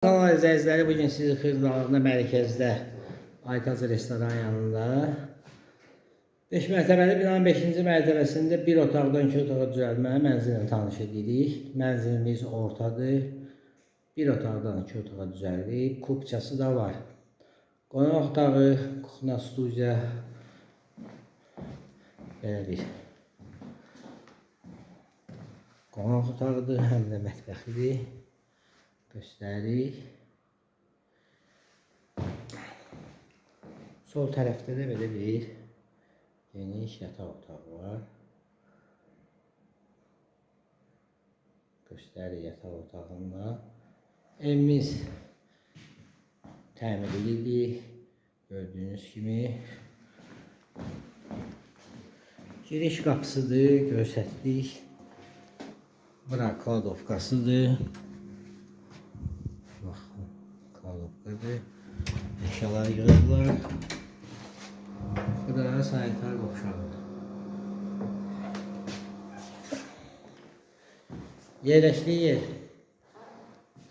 Kanal izləyiciləri, bugün sizi Xırdalanda mərkəzdə Aytacı restoran yanında 5 mərtəbəli binanın 5-ci mərtəbəsində bir otaqdan 2 otağa düzəlmə mənzillə tanış edirik. Mənzilimiz ortadır. Bir otaqdan 2 otağa düzəldib. Kupçası da var. Qonaq otağı, kuxna studiya, belə bir qonaq otağıdır, həm də mətbəxidir. Göstəririk. Sol tərəfdə də belə bir geniş yataq otağı var. Göstərir yataq otağında. Evimiz təmir edildi. Gördüyünüz kimi. Giriş qapısıdır, göstərdik. Bura kladovkasıdır. Baxın, kladovkadır. Eşyaları yığıblar. Bu da sanitar qovşağıdır. Yerləşdiyi yer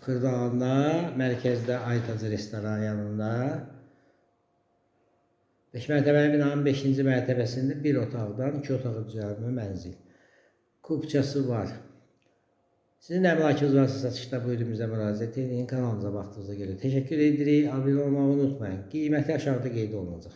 Xırdalanda, mərkəzdə Aytacı restoran yanında. 5 mərtəbəli binanın 5-ci mərtəbəsində bir otaqdan 2 otağa düzəlmə mənzil. Kupçası var. Sizin əmlakınız varsa satışda buyurun bizə müraciət edin. Kanalımıza baxdığınıza görə təşəkkür edirik. Abunə olmağı unutmayın. Qiyməti aşağıda qeyd olunacaq.